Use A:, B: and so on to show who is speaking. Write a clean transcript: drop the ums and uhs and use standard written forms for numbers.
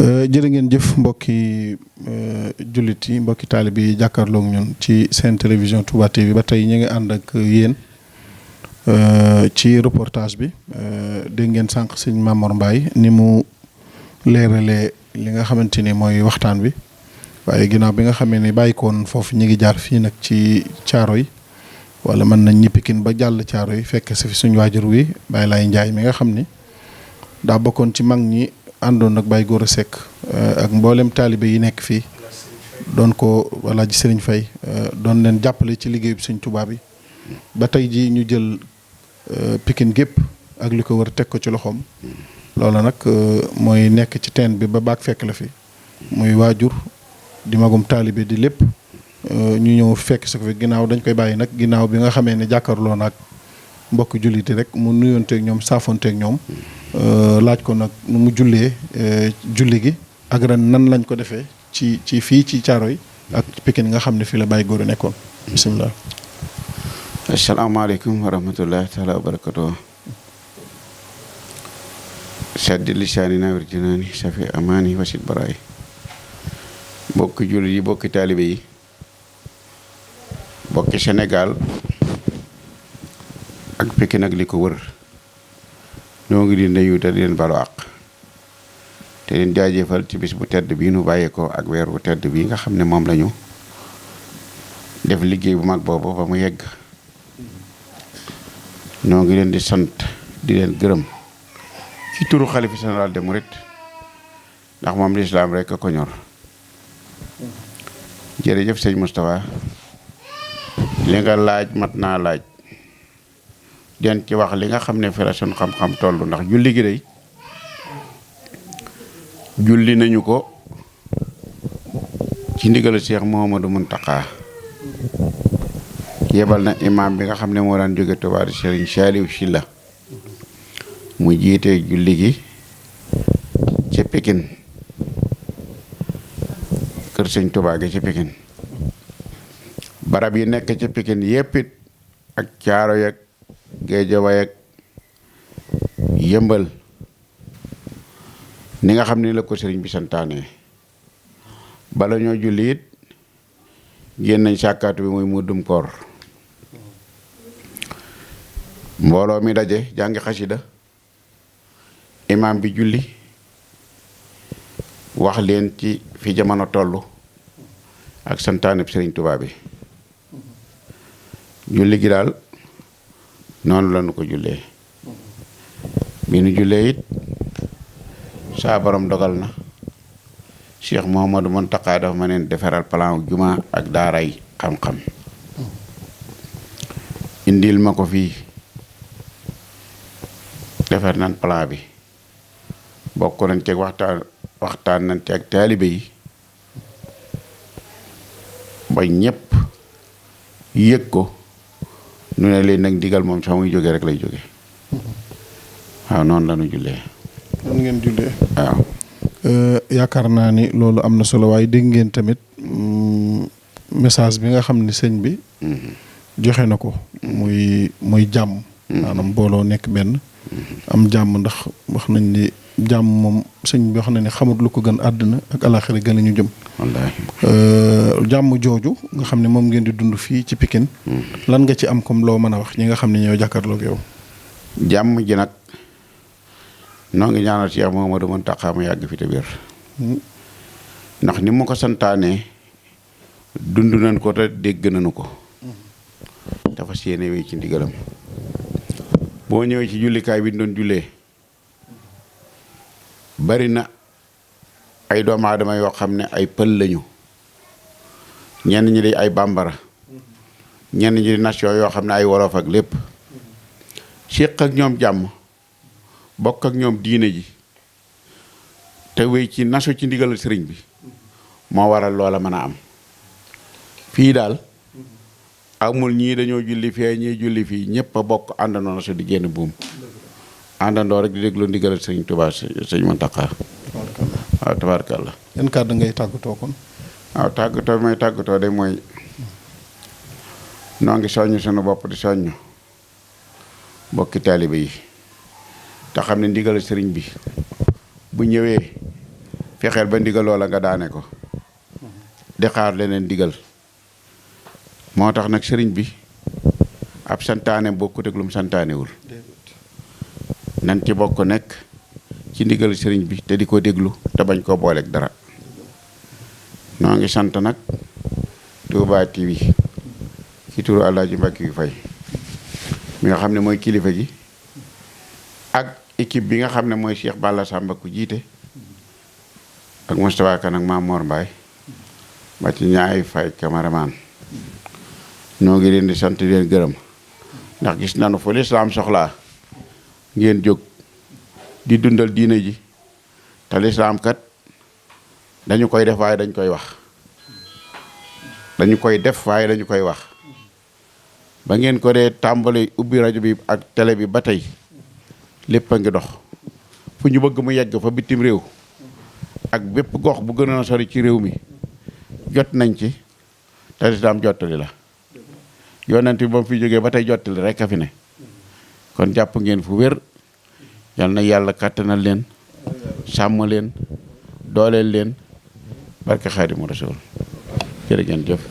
A: jërë ngeen jëf mbokki jullit yi mbokki taalib yi jàkkaarloog ñun ci seen télévision Touba TV ba tey ñu ngi ànd ak yéen ci reportage bi dégg ngeen sànq sëñ Mamor Mbaye ni mu leeralee li nga xamante ni mooy waxtaan bi waaye ginnaaw bi nga xamee ni bàyyi ko woon foofu ñu ngi jaar fii nag ci caaro yi wala mën nañ ñi Pikine ba jàll caaro yi fekk si fi suñu waajur wi Baye Laye Ndiaye mi nga xam ni daa bokkoon ci mag ñi. àndoon ak Baye Gora Seck ak mboolem taalibe yi nekk fii doon ko walla ji Serigne Faye doon leen jàppale ci liggéeyu Serigne Touba bi ba tey ji ñu jël Pikine gépp ak li ko war teg ko ci loxoom loola nag mooy nekk ci teen bi ba baag fekk la fi muy waajur di magum taalibe di lépp ñu ñëw fekk si ko fi ginnaaw dañ koy bàyyi nag ginnaaw bi nga xamee ne jàkkaarloo nag mbokk julliti rek mu nuyoonteeg ñoom saafoonteeg ñoom laaj ko nag nu mu jullee julli gi ak ren nan lañ ko defee ci fii ci Caaroy ak Pikine nga xam ne fii la Baye Gora nekkoon bisimilah.
B: asalaamaaleykum wa rahmatullahi taala wa barakatuh. saddi lisaani nawir jinaani safi amaani wasit baraay. bokki julli yi bokki taalibe yi bokki Sénégal ak Pikine ak li ko wër ñoo ngi di nuyu te di leen balu àq te leen jaajëfal ci bis bu tedd bii nu bàyyeekoo ak weer bu tedd bii nga xam ne moom lañu def liggéey bu mag boobu ba mu yegg ñoo ngi leen di sant di leen gërëm ci turu xalifa général des mourides ndax moom lislaam rek a ko ñor jërëjëf sëñ Moustapha li nga laaj mat naa laaj den ci wax li nga xam ne fi la sun xam-xam toll ndax julli gi day julli nañu ko ci ndigal Cheikh Mouhamadou Mountakha yebal na imam bi nga xam ne moo daan jóge Touba di Serigne Saliou Sylla mu jiite julli gi ci Pikine kër Sëñ Touba gi ci Pikine barab yi nekk ci Pikine yépp it ak caaro yak Géejawaay ak Yëmbal ni nga xam ne la ko sëriñ bi santaane bala ñoo julli it génn nañ sàkkaatu bi muy muddum koor mbooloo mi daje jàngi xasida imaam bi julli wax leen ci fi jamono toll ak santaane sëriñ Tuubaa bi julli gi daal noonu la ñu ko jullee bi nu jullee it saa borom dogal na Cheikh Mouhamadou Mountakha dafa ma neen defaral plan juma ak daaray xam-xam indil ma ko fii defar nañ plan bi bokk nañ ci waxtaan nañ ci ak taalibe yi ba ñépp yëg ko nu ne leen nag digal moom sax muy jóge rek lay jóge waaw noonu la ñu jullee.
A: noonu ngeen jullee.
B: waaw.
A: yaakaar naa ni loolu am na solo waaye dégg ngeen tamit message bi nga xam ne sëñ bi. joxe na ko. muy jàmm. maanaam booloo nekk benn. am jàmm ndax wax nañ ni jàmm moom sëñ bi wax na ne xamut lu ko gën àdduna ak alaaxira gën a ñu jëm. wallaahi. jàmm jooju nga xam ne moom ngeen di dund fii ci Pikine. lan nga ci am comme loo mën a wax ñi nga xam ne ñoo jàkkaarloog yow.
B: jàmm ji nag noo ngi ñaanal Cheikh Mouhamadou Mountakha mu yàgg fi te wér ndax ni mu ko santaane dund nañ ko te dégg nañu ko dafa séene wéy ci ndigalam boo ñëwee ci jullikaay bi ñu doon jullee bari na ay doomu aadama yoo xam ne ay pël lañu ñenn ñi di ay bambara ñenn ñi di nation yoo xam ne ay wolof ak lépp séq ak ñoom jàmm bokk ak ñoom diine ji te wéy ci nasu ci ndigal sëriñ bi moo waral loola mën a am fii daal amul ñii dañoo julli fee ñii julli fii ñëpp a bokk àndandoo nasu di génn buum àndandoo rek di déglu ndigal sëriñ Tuubaa sëriñ Mountakha waaw tabaarkalla.
A: yan kàddu ngay tàggatoo kon.
B: waaw tàggatoo may tàggatoo de mooy noo ngi soññ sunu bopp di soññ bokki taalibe yi te xam ne ndigal sëriñ bi bu ñëwee fexeel ba ndigal loola nga daane ko di xaar leneen ndigal moo tax nag sëriñ bi ab santaane bokkut ak lu mu santaanewul nan ci bokk nekk ci ndigal sëriñ bi te di ko déglu te bañ koo booleeg dara noo ngi sant nag Touba TV ci turu Alaaji Mbàkke Fay mi nga xam ne mooy kilifa gi ak équipe bi nga xam ne mooy Cheikh Balla Samba ku jiite ak Moustapha Kane ak Mamor Mbaye ba ci ñaay fay cameraman noo ngi leen di sant leen gërëm ndax gis nañu fu lislaam soxlaa ngeen jóg di dundal diine ji te lislaam kat dañu koy def waaye dañ koy wax dañu koy def waaye dañu koy wax ba ngeen ko dee tàmbali ubbi rajo bi ak télé bi ba tey lépp a ngi dox fu ñu bëgg mu yegg fa bitim réew ak bépp gox bu gënoon a sori ci réew mi jot nañ ci te lislaam jottali la yonent bi ba mu fi jógee ba tey jottali rek a fi ne kon jàpp ngeen fu wér yal na yàlla kàttanal leen sàmm leen dooleel leen barke Xaadimu Rasuul jërë ngeen jëf